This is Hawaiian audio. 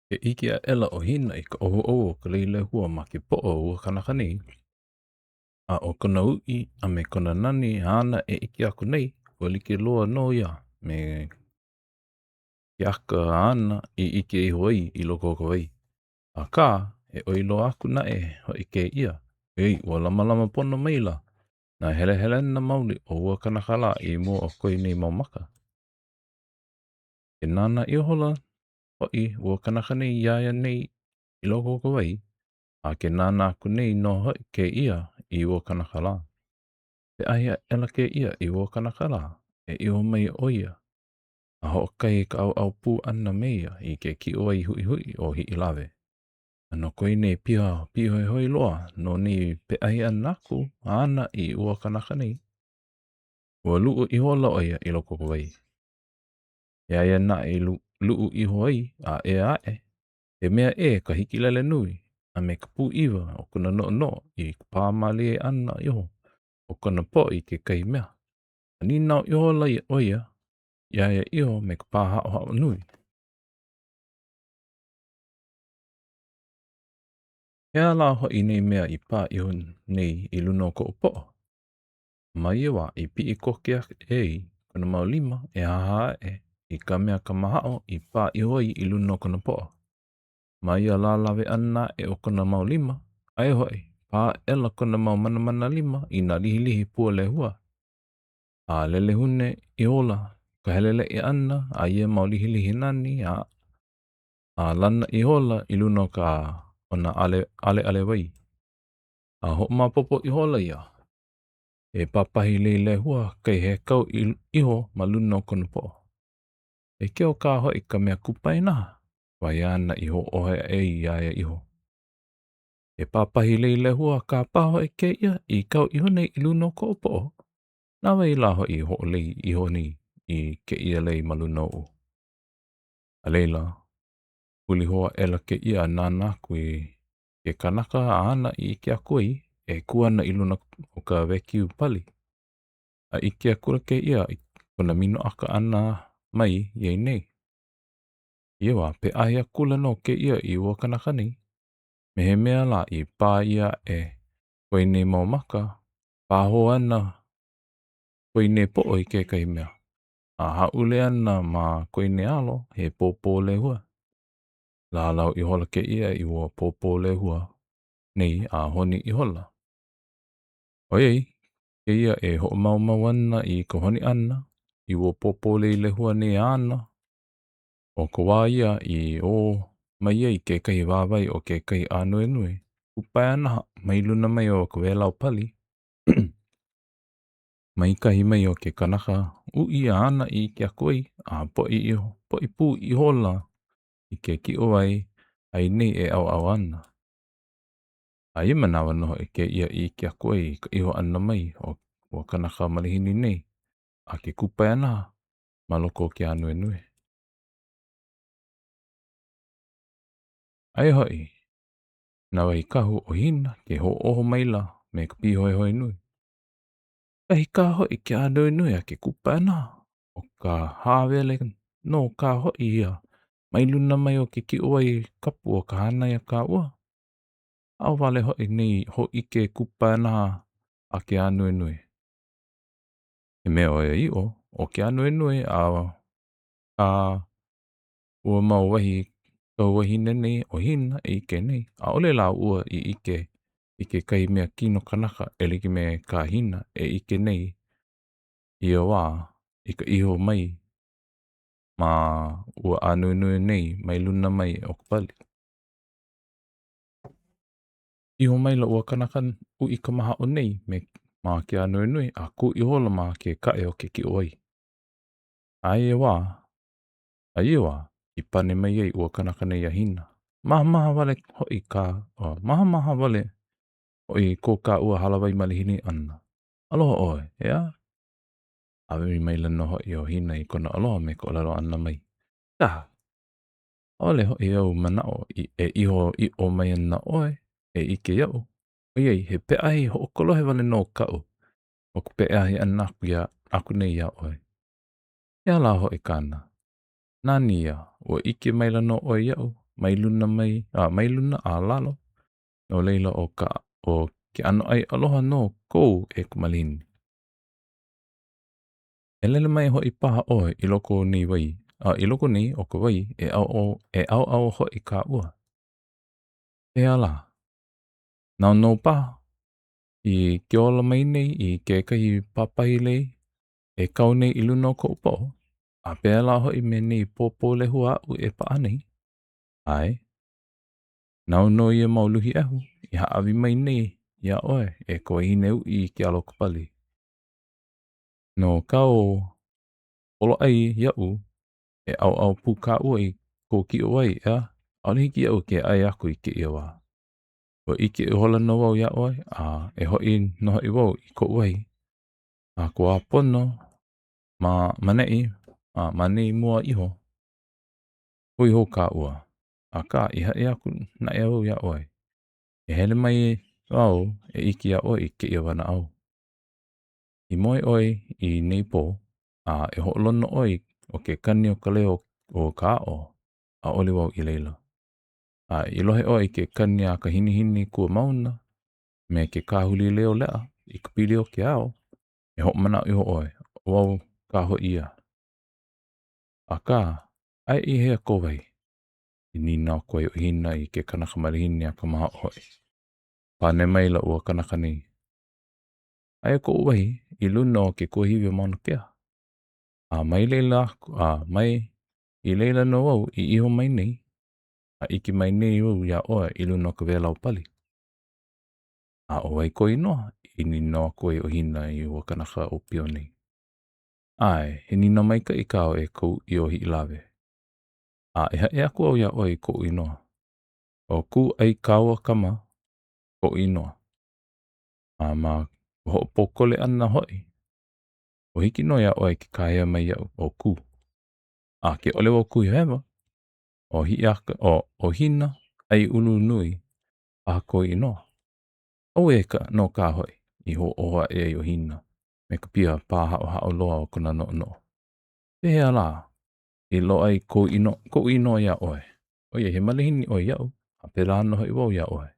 Ke ʻike aʻela ʻo Hina i ka ʻouʻou o ka lei lehua ma ke poʻo o ua kanaka nei, a ʻo kona uʻi a me kona nani āna e ʻike aku nei, ua like loa nō ia me ke aka āna i ʻike iho ai i loko o ka wai. Akā, he ʻoi loa aku naʻe hoʻi kēia, ʻoiai ua lamalama pono maila nā helehelena maoli o ua kanaka lā i mua o ko ia nei mau maka. Ke nānā ihola hoʻi ua kanaka nei iā ia nei i loko o ka wai, a ke nānā aku nei nō hoʻi kēia i ua kanaka lā. Peʻahi aʻela kēia i ua kanaka lā, e iho mai ʻo ia, a hoʻokae ka ʻauʻau pū ʻana me ia i ke kiʻowai huʻihuʻi o Hiʻilawe. A no ko ia nei piha pīhoihoi loa no nei peʻahi ʻana aku āna i ua kanaka nei, ua luʻu ihola ʻo ia i loko o ka wai. Iā ia naʻe i luʻu iho ai a ea aʻe, he mea ʻē ka hikilele nui a me ka pūʻiwa o kona noʻonoʻo i ka pā mālie ʻana iho o kona poʻo i kekahi mea. A nīnau ihola ʻo ia iā ia iho me ka pāhaʻohaʻo nui. He aha lā hoʻi nei mea i pā iho nei i luna o koʻu poʻo? Ma ia wā i piʻi koke aʻe ai kona mau lima e hahā aʻe i ka mea kamahaʻo i pā iho ai i luna o kona poʻo. Ma ia lālawe ʻana aʻe o kona mau lima, aia hoʻi, pā aʻela kona mau manamana lima i nā lihilihi pua lehua. A lelehune ihola ka heleleʻi ʻana a ia mau lihilihi nani a a lana ihola i luna o ka o nā ʻaleʻale wai. A hoʻomaopopo ihola ia, he pāpahi lei lehua kai hēkau iho ma luna o kona poʻo. He keu kā hoʻi ka mea kupaianaha, wahi āna i hōʻohe aʻe ai iā ia iho. He pāpahi lei lehua kā paha hoʻi kēia i kau iho nei i luna o koʻu poʻo. Na wai lā hoʻi i hoʻolei iho nei i kēia lei ma luna oʻu? A laila, huli hou aʻela kēia a nānā aku i ke kanaka āna i ʻike aku ai e kū ana i luna o ka wēkiu pali. A ʻike akula kēia i kona minoʻaka ʻana mai iā ia nei. I ia wā, peʻahi akula nō kēia i ua kanaka nei, me he mea lā i pā ʻia aʻe ko ia nei mau maka, pāhō ana ko ia nei poʻo i kekahi mea, a hāʻule ana ma ko ia nei alo he pōpō lehua. Lālau ihola kēia i ua pōpō lehua nei a honi ihola. ʻOiai kēia e hoʻomaomao ana i ka honi ʻana i ua pōpō lei lehua nei āna, ʻo ka wā ia i ʻō mai ai kekahi wāwae o kekahi ānuenue kupaianaha mai luna mai o ka wēlau pali, mai kahi mai o ke kanaka uʻi āna i ʻike aku ai, a poʻi iho, poʻi pū ihola i ke kiʻowai a ia nei e ʻauʻau ana. A ia manawa nō hoʻi kēia i ʻike aku ai i ka iho ʻana mai o ua kanaka malihini nei a ke kupaianaha ma loko o ke ānuenue. Aia hoʻi, nā wahi kahu o Hina ke hoʻōho maila me ka pīhoihoi nui. Kahi kā hoʻi ke ānuenue a ke kupaianaha, ʻo ka hāwele nō kā hoʻi ia mai luna mai o ke kiʻowai kapu o ka hānai a kāua. Ao wale hoʻi nei hōʻike kupaianaha a ke ānuenue. He mea ʻoiaʻiʻo, ʻo ke ānuenue a ka ua mau wahi kauwahine nei ʻo Hina e ʻike nei, ʻaʻole lāua i ʻike i kekahi mea kino kanaka e like me kā Hina e ʻike nei i ia wā i ka iho mai ma ua ānuenue nei mai luna mai o ka pali. Iho maila ua kanaka uʻi kamahaʻo nei me ma ke ānuenue a kū ihola ma ke kaʻe o ke kiʻowai. A ia wā, A ia wā, i pane mai ai ua kanaka nei iā Hina, Mahamaha wale hoʻi kā, oh, mahamaha wale hoʻi ko kāua hālāwai malihini ʻana. Aloha ʻoe, ʻeā? ʻĀwili maila nō hoʻi ʻo Hina i kona aloha me ka ʻōlelo ʻana mai, Kā! ʻAʻole hoʻi au manaʻo i e iho ʻiʻo mai ana ʻoe e ʻike iaʻu, ʻoiai he peʻahi hoʻokolohe wale nō kaʻu ʻo ka peʻahi ʻana aku iā aku nei iā ʻoe. He aha lā hoʻi kāna? Nani ia, ua ʻike maila nō ʻoe iaʻu. mai luna mai, a mai luna a lalo, no laila ʻo ka ʻo ke ʻanoʻai aloha nō kou e ka malihini. E lele mai hoʻi paha ʻoe i loko o nei wai, a i loko nei o ka wai e ʻauʻau, e ʻauʻau hoʻi kāua. Pehea lā? Nāu nō paha i kiola mai nei i kekahi pāpahi lei e kau nei i luna o koʻu poʻo, a pēlā hoʻi me nei pōpō lehua aʻu e paʻa nei. ʻAe, nāu nō ia mau luhi ʻehu i hāʻawi mai nei iā ʻoe e ka wahine uʻi i ke alo o ka pali. No kāu poloʻai iaʻu e ʻauʻau pū kāua i kou kiʻo wai, ʻeā? ʻAʻole hiki iaʻu ke ʻai aku i kēia wā. Ua ʻike ihola nō wau iā ʻoe, a e hoʻi nō hoʻi wau i koʻu wahi. A ka wā pono ma maneʻi, a ma nei mua iho, hui hou kāua. Akā, i haʻi aku naʻe au iā ʻoe, e hele mai wau e ʻike iā ʻoe i kēia wanaʻao. I moe ʻoe i nei pō, a e hoʻolono ʻoe ʻo ke kani o ka leo o ka aʻo, ʻaʻole wau i laila. A i lohe ʻoe i ke kani a ka hinihini kua mauna me ke kāhuli leo leʻa i ka pili o ke ao, e hoʻomanaʻo iho ʻoe, ʻo wau kā hoʻi ia. Akā, aia i hea kou wahi? I nīnau aku ai ʻo Hina i ke kanaka malihini a kamahaʻo hoʻi. Pane maila ua kanaka nei, Aia koʻu wahi i luna o ke kuahiwi o Mauna Kea. A mai laila aku, a mai i laila nō au i iho mai nei, a ʻike mai nei au iā ʻoe i luna o ka wēlau pali. A ʻo wai kou inoa? I nīnau aku ai ʻo Hina i ua kanaka ʻōpio nei. ʻAe, he nīnau maikaʻi kāu e ka uʻi o Hiʻilawe. A e haʻi aku au iā ʻoe i koʻu inoa. ʻO Kūʻaikauakama koʻu inoa. A ma ka hoʻopōkole ʻana hoʻi, ua hiki nō iā ʻoe ke kāhea mai iaʻu ʻo Kū. A ke ʻole wau kuhihewa, ʻo Hiʻiaka, ʻo, ʻo Hina ʻAiʻulunui paha kou inoa. Auē ka, nō kā hoʻi, i hoʻōho aʻe ai ʻo Hina me ka piha pāhaʻohaʻo loa o kona noʻonoʻo. Pehea lā i loaʻa ai kou inoa, koʻu inoa iā ʻoe? ʻOiai he malihini ʻoe iaʻu, a pēlā nō hoʻi wau iā ʻoe.